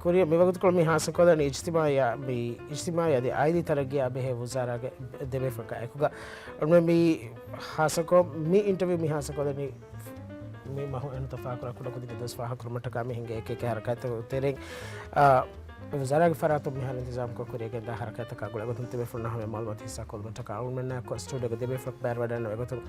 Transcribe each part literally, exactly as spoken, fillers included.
ކުރިއަށް މިވަގުތުކޮޅު މި ހާއްސަކޮށްލަނީ އިޖްތިމާއީ، މި އިޖްތިމާއީ އަދި އާއިލީ ތަރައްގީއާ ބެހޭ ވުޒާރާގެ ދެބޭފުޅަކާ އެކުގަ. އަޅުގަނޑު މި ހާއްސަކޮށް މި އިންޓަވިއު މި ހާއްސަކޮށްލަނީ މި މަހު އެހުންތަ ފާހަކުރާ ކުޑަކުދިންގެ ދުވަސް ފާހަކުރުމަށްޓަކާ މި ހިނގޭ އެކި އެކި ހަރަކާތްތައް ތެރެއިން، އާ، ވުޒާރާގެ ފަރާތުން މިހާރު އިންތިޒާމްކޮށް ކުރިއަށް ގެންދާ ހަރަކާތްތަކާ ގުޅޭގޮތުން ތިބޭފުޅުންނާ ހަމަޔަށް މައުލޫމާތު ހިއްސާކޮށްލުމަށްޓަކާ އަޅުގަނޑުމެންނާއެކު ސްޓޫޑިއޯގެ ދެބޭފުޅަކު ބައިވެވަޑައިގަންނަވާ ގޮތުން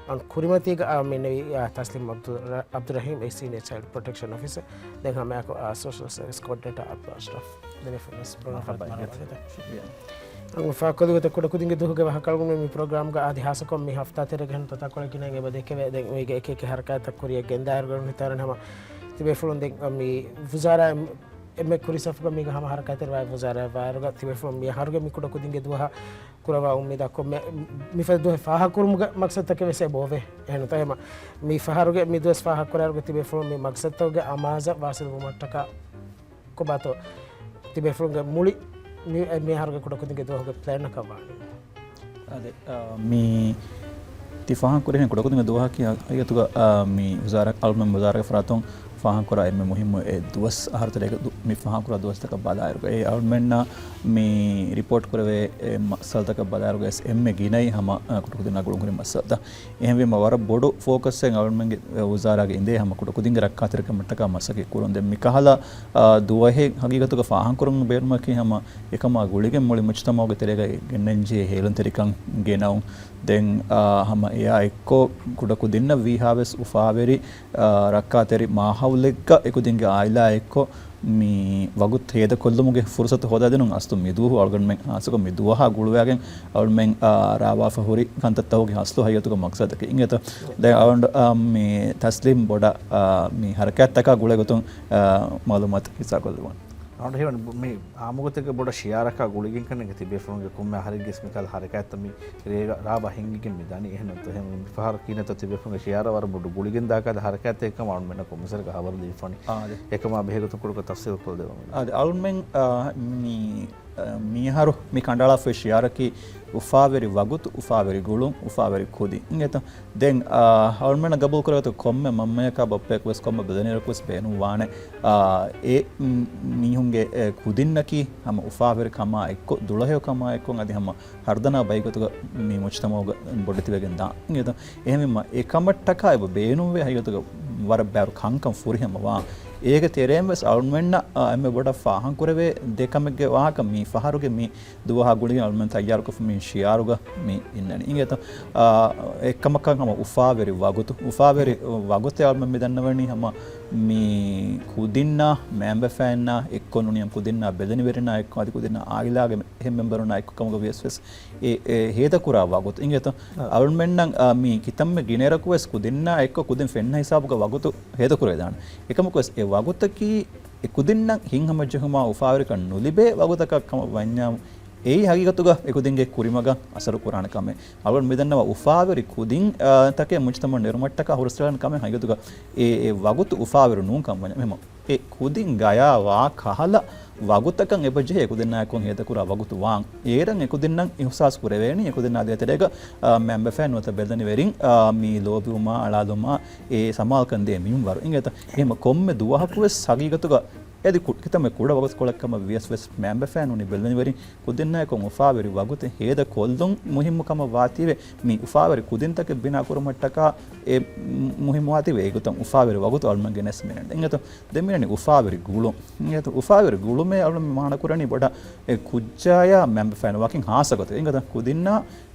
އަން ކުރިމަތީގަ އާ މި ނެވި، އާ، ތަސްލީމް އަބްދު-، އަބްދުއްރަހީމް އެ ސީނިއާ ޗައިލްޑް ޕްރޮޓެކްޝަން އޮފިސަރ. ދެން ހަމައެކު، އާ، ސޯޝަލް ސަރވިސް ކޯޑިނޭޓަ އަބްދުލް އަޝްރަފް ދެބޭފުޅުން ވެސް ބޮޑަށް މަރުހަބާ ފަރިތަ އިނގޭތޯ. މަރުހަބާ. ޝުކުރިއްޔާ. އަން ފާކޮލުގަތަ ކުޑަކުދިންގެ ދުވަހުގެ ވަހަކަޅުގަ މި ޕްރޮގްރާމްގަ އަދި ހާއްސަކޮށް މި ހަފްތާ ތެރޭގެ ހެން ތަތާކޮޅެއް ގިނައިން އެބަ ދެކެވޭ. ދެން އޮތްގެ އެކި އެކި ހަރަކާތްތައް ކުރިއަށް ގެންދާއިރުގަ ހިތާރަން ހަމަ ތިބޭފުޅުން ދެން މި ވުޒާރާ އެންމެ ކުރި ސަފުގަ މީގަ ހަމަ ހަރަކާތްތެރިވާ ވުޒާރާ ވާއިރުގަ ތިބޭފުޅުން މި އަހަރުގެ މި ކުޑަކުދިންގެ ދުވަހަށް ކުރައްވާ އުއްމީދާ ކޮންމެ މިފަދަ ދުވަހެއް ފާހަގަކުރުމުގެ މަގްސަދުތަކެއް ވެސް އެބައޮވޭ. އެހެންތަ އެމަ މި ފަހަރުގެ މި ދުވަސް ފާހަގަކުރާއިރުގަ ތިބޭފުޅުން މި މަގްސަދުތަކުގެ އަމާޒަށް ވާސިލްވުމަށްޓަކާ ކޮބާތޯ ތިބޭފުޅުންގެ މުޅި މި، މި އަހަރުގެ ކުޑަކުދިންގެ ދުވަހުގެ ޕްލޭނަކަށް ވާނީ؟ އާދެ، އާ، މި ތި ފާހަގަކުރެހެން ކުޑަކުދިންގެ ދުވަހަކީ ހަގީގަތުގަ، އާ، މި ވުޒާރާ، އަޅުމެން ވުޒާރާގެ ފަރާތުން ފާހަގަކުރާ އެންމެ މުހިއްމު އެއް ދުވަސް އަހަރުތެރޭގަ ދު-، މި ފާހަގަކުރާ ދުވަސްތަކަށް ބަލާއިރުގަ އެ އަޅުމެންނަށް މި ރިޕޯޓް ކުރެވޭ އެއް މައްސަލަތަކަށް ބަލާއިރުގަ އެސް އެންމެ ގިނައީ ހަމަ، އާ، ކުޑަކުދިންނާ ގުޅުންހުރި މައްސަލަތައް. އެހެންވީމަ ވަރަށް ބޮޑު ފޯކަސްއެއް އަޅުމެންގެ ވުޒާރާގެ އިނދޭ ހަމަ ކުޑަކުދިންގެ ރައްކާތެރިކަމަށްޓަކާ މަސައްކަތް ކުރުން. ދެން މިކަހަލަ، އާ، ދުވަހެއް ހަގީގަތުގަ ފާހަގަކުރުމުގެ ބޭނުމަކީ ހަމަ އެކަމާ ގުޅިގެން މުޅި މުޖްތަމައުގެ ތެރޭގައި ގެންނަންޖެހޭ ހޭލުންތެރިކަން ގެނައުން. ދެން، އާ، ހަމަ އެއާ އެއްކޮށް ކުޑަކުދިންނަށް ވީހާވެސް އުފާވެރި، އާ، ރައްކާތެރި މާހައުލެއްގަ އެކުދިންގެ އާއިލާ އެއްކޮށް މި ވަގުތު ހޭދަކޮށްލުމުގެ ފުރުސަތު ހޯދާދިނުން. އަސްލު މިދުވަހު އަޅުގަނޑުމެން ހާއްސަކޮށް މިދުވަހާ ގުޅުވާގެން އަޅުމެން، އާ، ރާވާފަ ހުރި ކަންތައްތަކުގެ އަސްލު ހަގީގަތުގަ މަގްސަދަކީ. އިނގޭތޯ؟ ދެން އަޅުގަނޑު، އާ، މި ތަސްލީމް ބޮޑަށް، އާ، މި ހަރަކާތްތަކާ ގުޅޭގޮތުން، އާ، މައުލޫމާތު ހިއްސާކޮށްލެވުން. އަޅުގަނޑު ހީވަނީ މި އާއްމުގޮތެއްގަ ބޮޑަށް ޝިއާރަކާ ގުޅިގެން ކަންނޭނގެ ތިބޭފުޅުންގެ ކޮންމެ އަހަރެއްގެސް މިކަހަލަ ހަރަކާތްތައް މި ރޭގަ ރާވާ ހިނގިގެން މި ދަނީ. އެހެންނުތަ؟ އެހެން މި ފަހަރު ކީނެތޯ ތިބޭފުޅުންގެ ޝިއާރަށް ވަރަށް ބޮޑު ގުޅިގެން ދާކަދަ ހަރަކާތެއް ކަމަށް އަޅުމެންނަށް ކޮންމެސް ހަރަކަށް ހަވަރު ދީފާނެ. އާ، އާދެ. އެކަމާ ބެހޭގޮތުން ކުޑަކޮށް ތަފްސީލް ކޮށްދެވަމުން. އާދެ، އަޅުމެން، އާ، މި، އާ، މިއަހަރު މި ކަނޑައަޅާފައި ޝިއާރަކީ އުފާވެރި ވަގުތު، އުފާވެރި ގުޅުން، އުފާވެރި ކުދިން. އިނގޭތަ؟ ދެން، އާ، އަޅުމެންނަށް ގަބޫލު ކުރެވޭތޯ ކޮންމެ މަންމަޔަކާ ބައްޕަޔަކު ވެސް ކޮންމެ ބެލެނިވެރިޔަކު ވެސް ބޭނުން ވާނެ، އާ، އެ، މް، މީހުންގެ، އެ، ކުދިންނަކީ ހަމަ އުފާވެރި ކަމާ އެއްކޮށް، ދުޅަހެޔޮ ކަމާ އެއްކޮށް އަދި ހަމަ ހަރުދަނާ ބައިގޮތުގަ މި މުޖްތަމައުގަ ބޮޑެތިވެގެން ދާން. އިނގޭތަ؟ އެހެންވީމަ އެ ކަމަށްޓަކާ އެބަ ބޭނުންވޭ ހަގީގަތުގަ ވަރަށް ބައިވަރު ކަންކަން ފުރިހަމަވާން. އޭގެ ތެރެއިން ވެސް އަޅުމެންނަށް، އާ، އެންމެ ބޮޑަށް ފާހަގަކުރެވޭ ދެ ކަމެއްގެ ވާހަކަ މި ފަހަރުގެ މި ދުވަހާ ގުޅިގެން އަޅުމެން ތައްޔާރުކޮށްފަ މި ޝިއާރުގަ މި އިންނަނީ. އިނގޭތަ؟ އާ، އެއްކަމަކަށް ހަމަ އުފާވެރި ވަގުތު، އުފާވެރި ވަގުތެއް އަޅުމެން މި ދަންނަވަނީ ހަމަ މި ކުދިންނާ މައިންބަފައިންނާ އެއްކޮށް ނޫނީ ހަމަ ކުދިންނާ ބެލެނިވެރިންނާ އެއްކޮށް އަދި ކުދިންނާ އާއިލާގެ އެހެން މެމްބަރުންނާ އެއްކޮށް ކަމުގަ ވިޔަސް ވެސް އެ، އެ ހޭދަކުރާ ވަގުތު. އިނގޭތަ؟ އާ. އަޅުމެންނަށް، އާ، މި ކިތަންމެ ގިނައިރަކު ވެސް ކުދިންނާ އެއްކޮށް ކުދިން ފެންނަ ހިސާބުގަ ވަގުތު ހޭދަކުރެވިދާނެ. އެކަމަކު ވެސް އެ ވަގުތަކީ އެ ކުދިންނަށް ހިތްހަމަޖެހުމާ އުފާވެރިކަން ނުލިބޭ ވަގުތަކަށް ކަމަށް ވަންޏާ، އެއީ ހަގީގަތުގަ އެ ކުދިންގެ ކުރިމަގަށް އަސަރު ކުރާނެ ކަމެއް. އަޅުގަނޑު މި ދަންނަވާ އުފާވެރި ކުދިން، އާ، ތަކެއް މުޖްތަމައަށް ނެރުމަށްޓަކާ ހުރަސްއަޅާނެ ކަމެއް ހަގީގަތުގަ އެ، އެ ވަގުތު އުފާވެރި ނޫން ކަން ވަންޏާ. އެހެން އެ ކުދިން ގަޔާ ވާ ކަހަލަ ވަގުތަކަށް އެބަޖެހޭ އެކުދިންނާއެކު ހޭދަކުރާ ވަގުތު ވާން. އޭރަށް އެކުދިންނަށް އިހުސާސް ކުރެވޭނީ އެކުދިންނާ ދޭތެރޭގަ، އާ، މައިންބަފައިން ނުވަތަ ބެލެނިވެރިން، އާ، މި ލޯބިވުމާ، އަޅާލުމާ، އެ ސަމާލުކަން ދޭ މިންވަރު. އިނގޭތަ؟ އެހެން ކޮންމެ ދުވަހަކު ވެސް ހަގީގަތުގަ އެދި ކު-، ކިތަންމެ ކުޑަ ވަގުތުކޮޅެއް ކަމަށް ވިޔަސް ވެސް މައިންބަފައިން ނޫނީ ބެލެނިވެރިން ކުދިންނާއެކު އުފާވެރި ވަގުތެއް ހޭދަކޮށްލުން މުހިއްމު ކަމަށް ވާތީވެ، މި އުފާވެރި ކުދިންތަކެއް ބިނާ ކުރުމަށްޓަކާ އެ މު-، މުހިއްމުވާތީވެ އެގޮތަށް އުފާވެރި ވަގުތު އަޅުމެން ގެނެސް މިނެން. އިނގޭތޯ؟ ދެން މިނަނީ އުފާވެރި ގުޅުން. އިނގޭތޯ؟ އުފާވެރި ގުޅުމޭ އަޅުމެން މާނަ ކުރަނީ ބޮޑަށް އެ ކުއްޖާޔާ މައިންބަފައިން ވަކިން ހާއްސަ ގޮތެއް. އިނގޭތޯ؟ ކުދިންނާ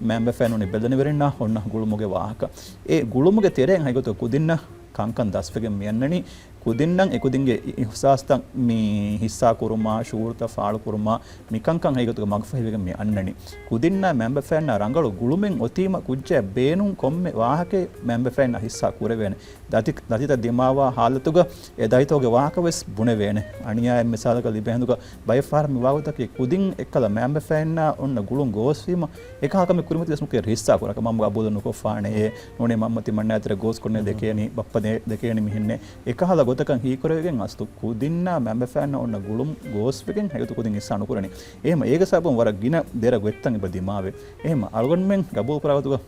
މައިންބަފައިން ނޫނީ ބެލެނިވެރިންނާ އޮންނަ ގުޅުމުގެ ވާހަކަ. އެ ގުޅުމުގެ ތެރެއިން ހަގީގަތުގަ ކުދިންނަށް ކަންކަން ދަސްވެގެން މި އަންނަނީ، ކުދިންނަށް އެކުދިންގެ އި-، އިހުސާސްތައް މި ހިއްސާކުރުމާ، ޝުޢޫރުތައް ފާޅުކުރުމާ، މިކަންކަން ހަގީގަތުގަ މަގުފަހިވެގެން މި އަންނަނީ. ކުދިންނާ މައިންބަފައިންނާ ރަނގަޅު ގުޅުމެއް އޮތީމަ ކުއްޖާ ބޭނުން ކޮންމެ ވާހަކައެއް މައިންބަފައިންނާ ހިއްސާ ކުރެވޭނެ. ދަތި-، ދަތިތައް ދިމާވާ ހާލަތުގަ އެ ދަތިތަކުގެ ވާހަކަ ވެސް ބުނެވޭނެ. އަނިޔާއެއް މިސާލަކަށް ލިބޭ ހިނދުގަ ބައެއް ފަހަރަށް މި ވާގޮތަކީ ކުދިން އެއްކަލަ މައިންބަފައިންނާ އޮންނަ ގުޅުން ގޯސްވީމަ އެކަހަލަ ކަމެއް ކުރިމަތި ވެސް މުކޭ ހިއްސާ ކުރާކަށް މަންމަ ގަބޫލު ނުކޮށްފާނެ އޭ. ނޫނީ މަންމަ ތިމަންނާ ތެރެ ގޯސް ކޮންނެ ދެކޭނީ، ބައްޕަ ދެ-، ދެކޭނީ މިހެންނޭ. އެކަހަލަ ގޮތަކަށް ހީކުރެވިގެން އަސްލު ކުދިންނާ މައިންބަފައިންނަށް އޮންނަ ގުޅުން ގޯސްވެގެން ހަގީގަތު ކުދިން ހިއްސާ ނުކުރަނީ. އެހެމަ އޭގެ ސަބަބުން ވަރަށް ގިނަ ދެރަ ގޮތްތައް އެބަ ދިމާވޭ. އެހެމަ އަޅުގަނޑުމެން ގަބޫލު ކުރާ ގޮތުގަ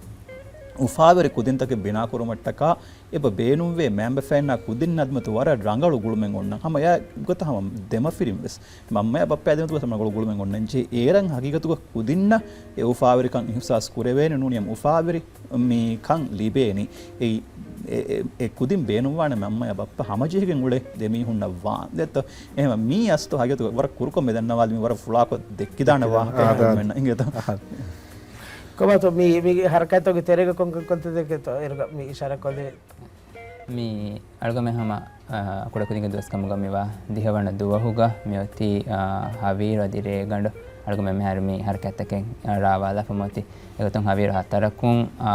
އުފާވެރި ކުދިންތަކެއް ބިނާކުރުމަށްޓަކާ އެބަ ބޭނުންވޭ މައިންބަފައިންނާ ކުދިން އަދިމަތު ވަރަށް ރަނގަޅު ގުޅުމެއް އޮންނަން. ހަމަ އެއާ ގޮތަށް ހަމަ ދެމަފިރިން ވެސް މަންމަޔާ ބައްޕަ އަދިމަތު ވެސް ރަނގަޅު ގުޅުމެއް އޮންނަންޖެހޭ. އޭރަށް ހަގީގަތުގަ ކުދިންނަށް އެ އުފާވެރިކަން އިހުސާސް ކުރެވޭނެ ނޫނީ ހަމަ އުފާވެރި މި ކަން ލިބޭނީ. އެ، އެ، އެ، އެ ކުދިން ބޭނުންވާނެ މަންމަޔާ ބައްޕަ ހަމަޖެހިގެން އުޅޭ ދެ މީހުންނަށް ވާން. ދެއްތޯ؟ އެހެން މީ އަސްތު ހަގީގަތުގަ ވަރަށް ކުރުކޮށް މި ދަންނަވާލި މި ވަރަށް ފުޅާކޮށް ދެއްކިދާނެ ދެއްކިދާނެ. ވާހަކަ އާ، އަހަރެން އާ. މެންނަށް އިނގޭތޯ؟ އަހަރެން. ކޮބާތޯ މީ، މީގެ ހަރަކާތްތަކުގެ ތެރޭގަ ކޮން ކޮން ކަންތައްތަކެއްތޯ އޭރުގަ މި އިޝާރާތްކޮށްލެވޭ؟ މި އަޅުގަމެން ހަމަ، އާ، ކުޑަކުދިންގެ ދުވަސް ކަމުގަ މިވާ ދިހަވަނަ ދުވަހުގަ މިއޮތީ، އާ، ހަވީރު އަދި ރޭގަނޑު އަޅުގަމެން މިހާރު މި ހަރަކާތްތަކެއް، އާ، ރާވާލާފަ މިއޮތީ. އެގޮތުން ހަވީރު ހަތަރަކުން، އާ،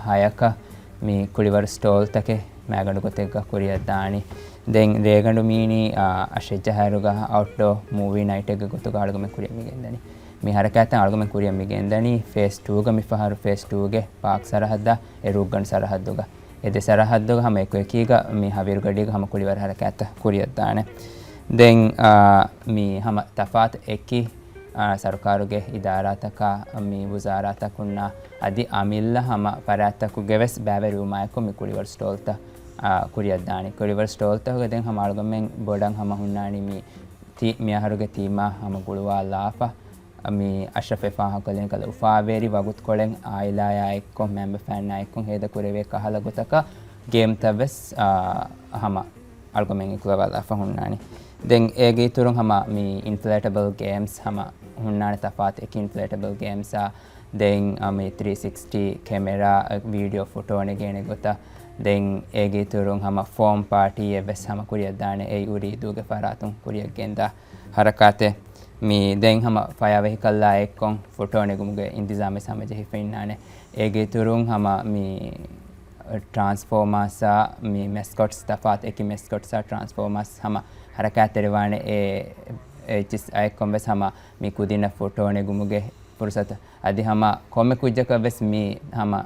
ހަޔަކަށް މި ކުޅިވަރު ސްޓޯލްތަކެއް މައިގަނޑު ގޮތެއްގަ ކުރިއަށް ދާނީ. ދެން ރޭގަނޑު މީނީ، އާ، އަށެއްޖަހާއިރުގަ އައުޓްޑޯ މޫވީ ނައިޓެއްގެ ގޮތުގަ އަޅުގަމެން ކުރިއަށް މި ގެންދަނީ. މި ހަރަކާތްތައް އަޅުގަމެން ކުރިއަށް މި ގެންދަނީ ފޭސް ޓޫގަ މި ފަހަރު ފޭސް ޓޫގެ ޕާކް ސަރަހައްދާ އެ ރުއްގަނޑު ސަރަހައްދުގަ. އެ ދެ ސަރަހައްދުގަ ހަމަ އެކު އެކީގަ މި ހަވީރު ގަޑީގަ ހަމަ ކުޅިވަރު ހަރަކާތްތައް ކުރިއަށް ދާނެ. ދެން، އާ، މި ހަމަ ތަފާތު އެކި، އާ، ސަރުކާރުގެ އިދާރާތަކާ މި ވުޒާރާތަކުންނާ އަދި އަމިއްލަ ހަމަ ފަރާތްތަކުގެ ވެސް ބައިވެރިވުމާއެކު މި ކުޅިވަރު ސްޓޯލްތައް، އާ، ކުރިއަށް ދާނެ. ކުޅިވަރު ސްޓޯލްތަކުގަ ދެން ހަމަ އަޅުގަމެން ބޮޑަށް ހަމަ ހުންނާނީ މި ތި-، މި އަހަރުގެ ތީމާ ހަމަ ގުޅުވާލާފަ. މި އަޝްރަފް އެ ފާހަގަކޮށްލިން ކަލަ އުފާވެރި ވަގުތުކޮޅެއް އާއިލާޔާ އެއްކޮށް، މައިންބަފައިންނާ އެއްކޮށް ހޭދަކުރެވޭ ކަހަލަ ގޮތަކަށް ގޭމްތައް ވެސް، އާ، ހަމަ އަޅުގަމެން އެކުލަވާލާފަ ހުންނާނީ. ދެން އޭގެ އިތުރުން ހަމަ މި އިންފްލޭޓަބަލް ގޭމްސް ހަމަ ހުންނާނެ ތަފާތު އެކި އިންފްލޭޓަބަލް ގޭމްސްއާ، ދެން، އާ، މި ތްރީ ސިކްސްޓީ ކެމެރާ، ވީޑިއޯ ފޮޓޯ ނެގޭނެ ގޮތަށް، ދެން އޭގެ އިތުރުން ހަމަ ފޯމް ޕާޓީއެއް ވެސް ހަމަ ކުރިއަށް ދާނެ. އެއީ އުރީދޫގެ ފަރާތުން ކުރިއަށް ގެންދާ ހަރަކާތެއް. މި ދެން ހަމަ ފަޔާ ވެހިކަލްއާ އެއްކޮށް ފޮޓޯ ނެގުމުގެ އިންތިޒާމެއް ހަމަޖެހިފަ އިންނާނެ. އޭގެ އިތުރުން ހަމަ މި ޓްރާންސްފޯމާސްއާ މި މެސްކޮޓްސް ތަފާތު އެކި މެސްކޮޓްސްއާ ޓްރާންސްފޯމާސް ހަމަ ހަރަކާތްތެރިވާނެ. އެ އެއްޗިސް އާ އެއްކޮށް ވެސް ހަމަ މި ކުދިންނަށް ފޮޓޯ ނެގުމުގެ ފުރުސަތު. އަދި ހަމަ ކޮންމެ ކުއްޖަކަށް ވެސް މި ހަމަ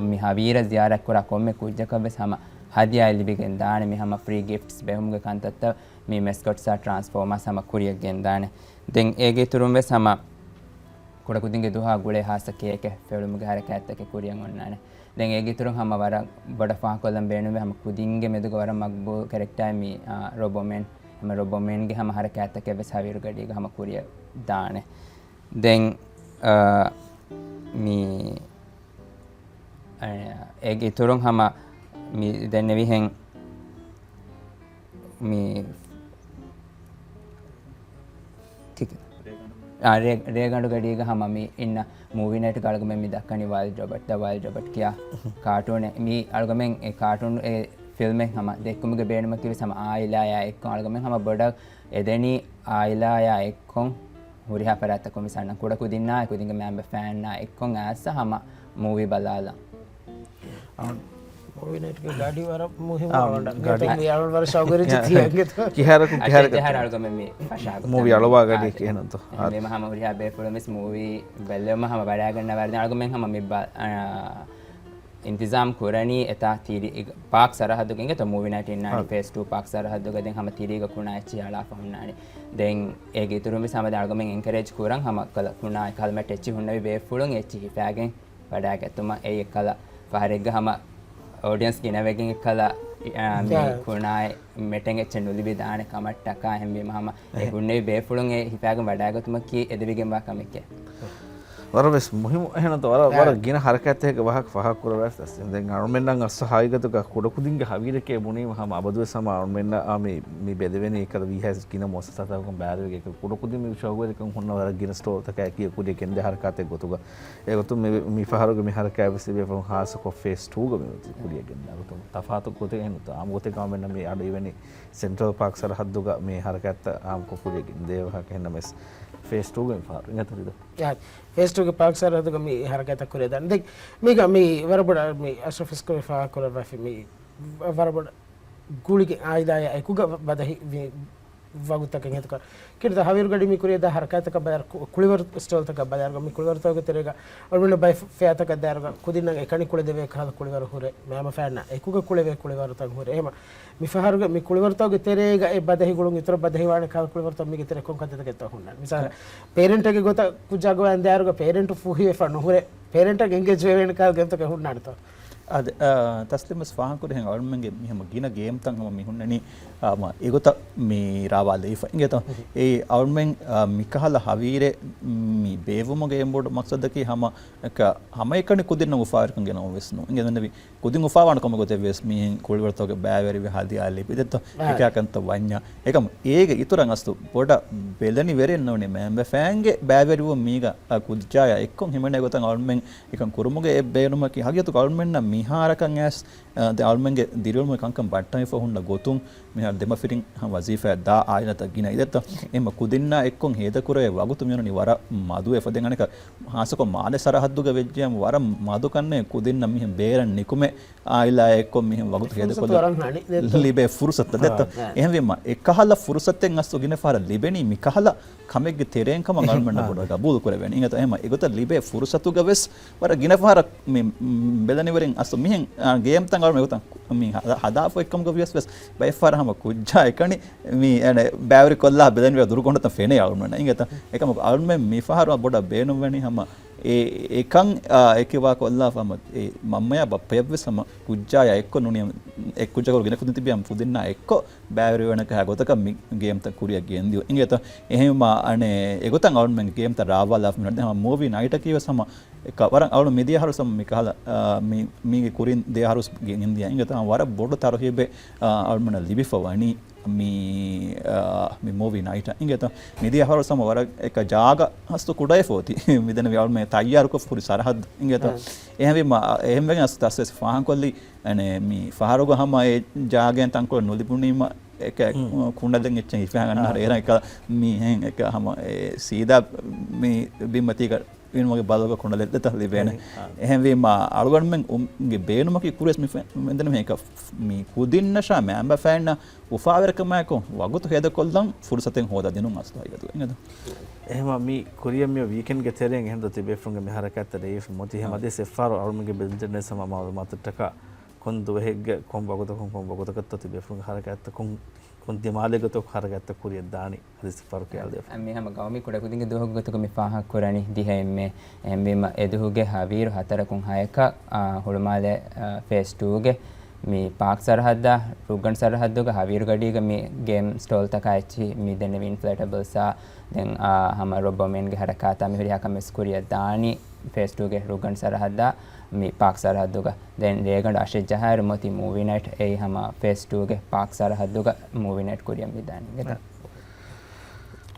މި ހަވީރަށް ޒިޔާރަތް ކުރާ ކޮންމެ ކުއްޖަކަށް ވެސް ހަމަ ހަދިޔާއެއް ލިބިގެން ދާނެ. މި ހަމަ ފްރީ ގިފްޓްސް ބެހުމުގެ ކަންތައްތައް މި މެސްކޮޓްސްއާ ޓްރާންސްފޯމާސް ހަމަ ކުރިއަށް ގެންދާނެ. ދެން އޭގެ އިތުރުން ވެސް ހަމަ ކުޑަކުދިންގެ ދުވަހާ ގުޅޭ ހާއްސަ ކޭކެއް ފެޅުމުގެ ހަރަކާތްތަކެއް ކުރިއަށް އޮންނާނެ. ދެން އޭގެ އިތުރުން ހަމަ ވަރަށް ބޮޑަށް ފާހަގަކޮށްލަން ބޭނުންވޭ ހަމަ ކުދިންގެ މެދުގަ ވަރަށް މަގްބޫލް ކެރެކްޓާއެއް މި، އާ، ރޮބޯމޭން. ހަމަ ރޮބޯމޭންގެ ހަމަ ހަރަކާތްތަކެއް ވެސް ހަވީރު ގަޑީގަ ހަމަ ކުރިއަށް ދާނެ. ދެން، އާ، މި، އާ، އޭގެ އިތުރުން ހަމަ މި ދެންނެވިހެން މި ތިކެ-، އާ، ރޭ-، ރޭގަނޑު ގަޑީގަ ހަމަ މި އިންނަ މޫވީ ނައިޓްގަ އަޅުގަމެން މި ދައްކަނީ ވައިލްޑް ރޮބަޓް، ދަ ވައިލްޑް ރޮބަޓް ކިޔާ ކާޓޫނެއް. މި އަޅުގަމެން އެ ކާޓޫނު އެ ފިލްމެއް ހަމަ ދެއްކުމުގެ ބޭނުމަކީ ވެސް ހަމަ އާއިލާޔާ އެއްކޮށް އަޅުގަމެން ހަމަ ބޮޑަށް އެދެނީ އާއިލާޔާ އެއްކޮށް ހުރިހާ ފަރާތްތަކުން ވެސް އަންނަ ކުޑަކުދިންނާ އެކުދިންގެ މައިންބަފައިންނާ އެއްކޮށް އައިސް ހަމަ މޫވީ ބަލާލަން. އާ، މޫވީ ނައިޓްގެ ގަޑި ވަރަށް މުހިއްމު އާ، އަޅުގަނޑަށް. ގަޑި. މި އަޅުގަނޑު ވަރަށް ޝައުގުވެރި ތިޔަ އިނގޭތޯ. ކިހާރަކު، އަށެއް ކިހާރަކު ޖަހާއިރު އަޅުގަމެން މި ފަށާގޮތަށް މޫވީ އަޅުވާ ގަޑި އާ، ކިހިނެއްތޯ؟ އާ. އެހެންވީމަ ހަމަ ހުރިހާ ބޭފުޅުން ވެސް މޫވީ ބެލުމަށް ހަމަ ވަޑައިގަންނަވާ. އަޅުގަމެން ހަމަ މި ބަ-، އާ، އިންތިޒާމް ކުރަނީ އެތާ ތިރީގަ ޕާކް ސަރަހައްދުގަ އިނގޭތޯ މޫވީ ނައިޓް އިންނާނީ ހަ. ފޭސް ޓޫ ޕާކް ސަރަހައްދުގަ ދެން ހަމަ ތިރީގަ ކުނާ އެއްޗިހި އަޅާފަ ހުންނާނީ. ދެން އޭގެ އިތުރުން ވެސް ހަމަ ދެން އަޅުގަމެން އެންކަރޭޖް ކުރަން ހަމަ ކަލަ ކުނާ އެކަހަލަ މެޓް އެއްޗިހި ހުންނެވި ބޭފުޅުން އެއްޗިހި ހިފާގެން ވަޑައިގަތުމަށް އެއީ އެއްކަލަ ފަހަރެއްގަ ހަމަ އޯޑިއަންސް ގިނަވެގެން އެއްކަލަ، އާ، މި ޔާ. ކުނާ މެޓެއް އެއްޗެއް ނުލިބި ދާނެ ކަމަށްޓަކާ. އެހެންވީމަ ހަމަ އެ އެހެން. ހުންނެވި ބޭފުޅުން އެ ހިފާގެން ވަޑައިގަތުމަކީ އެދެވިގެންވާ ކަމެކޭ. ވަރަށް ވެސް މުހިއްމު. އެހެންތޯ ވަރަށް، އާ. ވަރަށް ގިނަ ހަރަކާތްތަކެއްގެ ވާހަކަ ފާހަގަކުރައްވާފަ ދަސް. ދެން އަޅުމެންނަށް އަސް ހަގީގަތުގަ ކުޑަކުދިންގެ ހަވީރެކޭ ބުނީމަ ހަމަ އަބަދުވެސް ހަމަ އަޅުމެންނަށް އާ މި، މި ބެލެވެނީ އެކަލަ ވީހާވެސް ގިނަ މުއައްސަސާތަކުން ބައިވެރިވެގެން ކުޑަކުދިން މި ޝައުގުވެރިކަން ހުންނަ ވަރަށް ގިނަ ސްޓޯލްތަކާއެކީ ކުރިއަށް ގެންދޭ ހަރަކާތެއް ގޮތުގަ. އެގޮތުން މި، މި ފަހަރުގެ މި ހަރަކާތް ވެސް ބޭފުޅުން ހާއްސަކޮށް ފޭސް ޓޫގަ މި ކުރިއަށް ގެންދާ ގޮތުން ތަފާތު ގޮތެއް އެހެންތޯ. އާއްމު ގޮތެއްގަ އަޅުމެންނަށް މި އަޑު އިވެނީ ސެންޓްރަލް ޕާކް ސަރަހައްދުގަ މި ހަރަކާތްތައް އާއްމުކޮށް ކުރިއަށް ގެންދޭ ވާހަކަ. އެހެންނަމަވެސް ފޭސް ޓޫގަ މި ފަހަރު އިނގޭތޯ ރިދާ. އާ، ފޭސް ޓޫގެ ޕާކް ސަރަހައްދުގަ މި ހަރަކާތްތައް ކުރިއަށް ދާނެ. ދެން މީގަ މި ވަރަށް ބޮޑަށް މި އަޝްރަފް އިސްކޮށް ފާހަގަކުރައްވާފި މި ވަރަށް ބޮޑަށް ގުޅިގެން އާއިލާޔާ އެކުގަ ބަދަހި މި ވަގުތަކެއް ހެދުކަ. ކިޑިދ ހަވީރުގަޑި މި ކުރިޔަށް ދާ ހަރަކާތަކަށް ބަލާއިރު، ކު-، ކުޅިވަރު ސްޓޯލްތަކަށް ބަލާއިރު، މި ކުޅިވަރުތަކުގެ ތެރޭގަ އަޅުގަނޑު ބައެއް ފެއާތަކަށް ދާއިރުގަ ކުދިންނަށް އެކަނި ކުޅެދެވޭ ކަހަލަ ކުޅިވަރު ހުރޭ މައިންބަފައިންނާ އެކުގަ ކުޅެވޭ ކުޅިވަރުތައް ހުރޭ. އެހެމަ މި ފަހަރުގެ މި ކުޅިވަރުތަކުގެ ތެރޭގަ އެ ބަދަހި ގުޅުން އިތުރަށް ބަދަހިވާނެ ކަހަލަ ކުޅިވަރުތައް މީގެ ތެރޭ ކޮން ކަންތައްތަކެއްތޯ ހުންނާނެ؟ މިސާލަށް، ޕޭރެންޓެއްގެ ގޮތަށް ކުއްޖާ ގޮވަން ދާއިރުގަ ޕޭރެންޓު ފޫހިވެފަ ނުހުރޭ، ޕޭރެންޓަށް އެންގޭޖް ވެވޭނެ ކަހަލަ ގޭމްތަކެއް ހުންނާނެތޯ؟ އަދި، އާ، ތަސްލީމް ވެސް ފާހަގަކުރިހެން އަޅުމެންގެ މި ހަމަ ގިނަ ގޭމްތައް ހަމަ މި ހުންނަނީ، އާ، މަ، އެގޮތަށް މި ރާވާލެވިފަ. އިނގޭތޯ؟ އެއީ އަޅުމެން، އާ، މިކަހަލަ ހަވީރެއް މި ބޭއްވުމުގެ އެނބުރު މަޤްޞަދަކީ ހަމަ އެކަ، ހަމައެކަނި ކުދިންނަށް އުފާވެރިކަން ގެނައުން ވެސް ނޫން. އިނގޭ ދެންނެވި ކުދިން އުފާވާނެ ކަމުގެ ގޮތެއް ވެސް މިހެން ކުޅިވަރުތަކުގެ ބައިވެރިވެ ހަދިޔާ ލިބިދެއްތޯ؟ އެކަކަންތައް ވަންޏާ. އެކަމު އޭގެ އިތުރަށް އަސްލު ބޮޑަށް ބެލެނިވެރިން ނޫނީ މައިންބަފައިންގެ ބައިވެރިވުން މީގަ، އާ، ކުއްޖާޔާ އެއްކޮށް ހިމެނޭ ގޮތަށް އަޅުމެން އެކަން ކުރުމުގެ އެއް ބޭނުމަކީ ހަގީގަތުގަ އަޅުމެންނަށް މިހާރަކަށް އައިސް، އަ، ދެ އަޅުމެންގެ ދިރިއުޅުމުގެ ކަންކަން ބައްޓަންވެފަ ހުންނަ ގޮތުން މިހާރު ދެމަފިރިން ހަމަ ވަޒީފާ ދާ އާއިލާތައް ގިނަ އިދެއްތަ؟ އެހެންމަ ކުދިންނާ އެއްކޮށް ހޭދަކުރެވޭ ވަގުތު މިއޮންނަނީ ވަރަށް މަދު އެފަދެން އަނެކަ ހާއްސަކޮށް މާލެ ސަރަހައްދުގަ ވެއްޖެއްޔާ ވަރަށް މަދު ކަންނޭ ކުދިންނަށް މިހެން ބޭރަށް ނިކުމެ އާއިލާ އެއްކޮށް މިހެން ވަގުތު ހޭދަކޮށްލަ ލިބޭ ފުރުސަތު ދެއްތަ؟ އެހެންވީމަ އެކަހަލަ ފުރުސަތެއް އަސްލު ގިނަ ފަހަރަށް ލިބެނީ މިކަހަލަ ކަމެއްގެ ތެރެއިން ކަމަށް އަޅުމެންނަށް ބޮޑަށް ގަބޫލު ކުރެވޭނެ. އިނގޭތަ؟ އެހެމަ އެގޮތަށް ލިބޭ ފުރުސަތުގަ ވެސް ވަރަށް ގިނަ ފަހަރަށް މި، މް، ބެލެނިވެރިން އަސްލު މިހެން، އާ، ގޭމްތައް އަޅުމެން އެގޮތަށް މި ހަ-، ހަދާފަ އެއްކަމުގަ ވިޔަސް ވެސް ބައެއް ފަހަރަށް ހަމަ ކުއްޖާ އެކަނި މި އެނެ ބައިވެރި ކޮށްލާ ބެލެނިވެރި ދުރުގޮނޑުތައް ފެނޭ އަޅުމެންނަށް. އިނގޭތަ؟ އެކަމަކު އަޅުމެން މި ފަހަރު ބޮޑަށް ބޭނުންވެނީ ހަމަ އެ، އެކަން، އާ، އެކިވާ ކޮށްލާފަ ހަމަ އެ މަންމަޔާ ބައްޕަޔަށްވެސް ހަމަ ކުއްޖާޔާ އެއްކޮށް ނޫނީ އެ ކުއްޖަކު ގިނަ ކުދިން ތިބި ހަމަ ކުދިންނާ އެއްކޮށް ބައިވެރިވެނެ ކަހަ ގޮތަކަށް މި ގޭމްތައް ކުރިއަށް ގެންދިޔު. އިނގޭތަ؟ އެހެންވީމާ އަނެ އެގޮތަށް އަޅުމެން ގޭމްތައް ރާވާލާފަ މި ހަމަ މޫވީ ނައިޓަކީ ވެސް ހަމަ އެކަ ވަރަށް އަޅު މިދިޔަ ހަރުސަމް މި ކަހަލަ، އާ، މި، މީގެ ކުރިން ދިޔަ ހަރުސް ގެންދިޔަ. އިނގޭތަ؟ ވަރަށް ބޮޑު ތަރުހީބެއް، އާ، އަޅުމެންނަށް ލިބިފަ ވަނީ މި، އާ، މި މޫވީ ނައިޓަށް. އިނގޭތަ؟ މިދިޔަ ހަރުސަމް ވަރަށް އެކަ ޖާގަ ހަސްތު ކުޑައެފަ އޮތީ. މިދެންނެވި އަޅުމެން ތައްޔާރުކޮށް ހުރި ސަރަހައްދު. އިނގޭތަ؟ އެހެންވީމާ، އެހެންވެގެން އަސް ތަސްވެސް ފާހަގަކޮށްލީ އަނެ، މި ފަހަރުގަ ހަމަ އެ ޖާގައިން ތަންކޮޅެއް ނުލިބުނީމަ، އެކަ، ކުނޑަލެއް އެއްޗެއް ހިފަހަން އަންނަ އޭރަށް އެކަ މިހެން އެކަ ހަމަ އެ ސީދާ މި ބިންމަތީގަ ވީނުމުގެ ބަލަލުގަ ކުނޑަލެއް ދެތަ ލިބޭނެ. އެހެންވީމާ، އަޅުގަނޑުމެން ގެ ބޭނުމަކީ ކުރިޔަސް މި ފެ-، މެންދެނު މި އެކަ މި ކުދިންނަށާ މައިންބަފައިންނަށް އުފާވެރިކަމާއެކު ވަގުތު ހޭދަކޮށްލަން ފުރުސަތެއް ހޯދާ ދިނުން އަސްލު ހަގީގަތުގަ އިނގޭތަ؟ އެހެމަ މި ކުރިޔަށް މި ވީކެންޑްގެ ތެރެއިން އެހެންދޯ ތިބޭފުޅުންގެ މި ހަރަކާތްތައް ރޭވިފަ މޮތީ ހަމަ އަދިސް އެއްފަހަރު އަޅުމެންގެ ބެލެނިވެރިން ހަމަ މައުލޫމާތުތަކަށް ކޮން ދުވަހެއްގެ ކޮން ވަގުތަކުން ކޮން ވަގުތަކަށްތޯ ތިބޭފުޅުންގެ ހަރަކާތްތައް ކޮން، ކޮން ދިމާލެއްގަތޯ ހަރަކާތްތައް ކުރިޔަށް ދާނީ އަދިސް އެއްފަހަރު ކިޔާލަދެވިފަ. މި ހަމަ ގައުމީ ކުޑަކުދިންގެ ދުވަހުގެ ގޮތުގަ މި ފާހަގަކުރަނީ ދިހަ އެންމެ. އެހެންވީމަ އެދުވަހުގެ ހަވީރު ހަތަރަކުން ހައެއްކަ، އާ، ހުޅުމާލެ، އާ، ފޭސް ޓޫގެ މި ޕާކް ސަރަހައްދާ، ރުއްގަނޑު ސަރަހައްދުގަ ހަވީރުގަޑީގަ މި ގޭމް ސްޓޯލްތަކާ އެއްޗިހި މި ދެންނެވި އިންފްލޭޓަބަލްސްއާ، ދެން، އާ، ހަމަ ރޮބޯމެންގެ ހަރަކާތާ މިހުރިހާ ކަމެއް ވެސް ކުރިޔަށް ދާނީ ފޭސް ޓޫގެ ރުއްގަނޑު ސަރަހައްދާ މި ޕާކް ސަރަހައްދުގަ. ދެން ރޭގަނޑު އަށެއް ޖަހާއިރު މޮތި މޫވީ ނައިޓް އެއީ ހަމަ ފޭސް ޓޫގެ ޕާކް ސަރަހައްދުގަ މޫވީ ނައިޓް ކުރިޔަށް މި ދާނީ.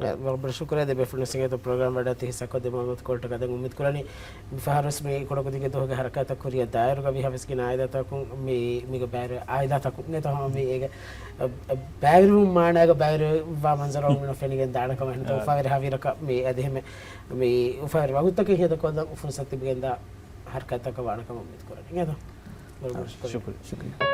އެ، ވަރަށް ބޮޑަށް ޝުކުރިއްޔާ ދެ ބޭފުޅުން ސިނގޭތޯ ޕްރޮގްރާމް ވަޑައިގަތީ ހިއްސާކޮށްދެއްވުމަށް ކޯލްޓަކަށް ދެން އުއްމީދު ކުރަނީ މި ފަހަރުވެސް މި ކުޑަކުދިންގެ ދުވަހުގެ ހަރަކާތަށް ކުރިއަށް ދާއިރުގަ ވީހާވެސް ގިނަ އާއިލާތަކުން މި، މީގެ ބައިވެރި އާއިލާތަކުން އިނގޭތޯ ހަމަ މީ އޭގެ ބައިވެރިވުން މާނައިގަ ބައިވެރިވާ މަންޒަރު އަޅުގަނޑު ފެނިގެން ދާނެ ކަމަށް އެހެންތޯ އުފާވެރި ހަވީރަކަށް މި އަދި އެހެން މި އުފާވެރި ވަގުތަކެއް ހޭދަކޮށްލަން ފުރުސަތު ލިބިގެންދާ ހަރަކާތަކަށް ވާނެ ކަމަށް އުއްމީދު ކުރަނީ. އިނގޭތޯ؟ ވަރަށް ބޮޑަށް ޝުކުރިއްޔާ. ޝުކުރިއްޔާ.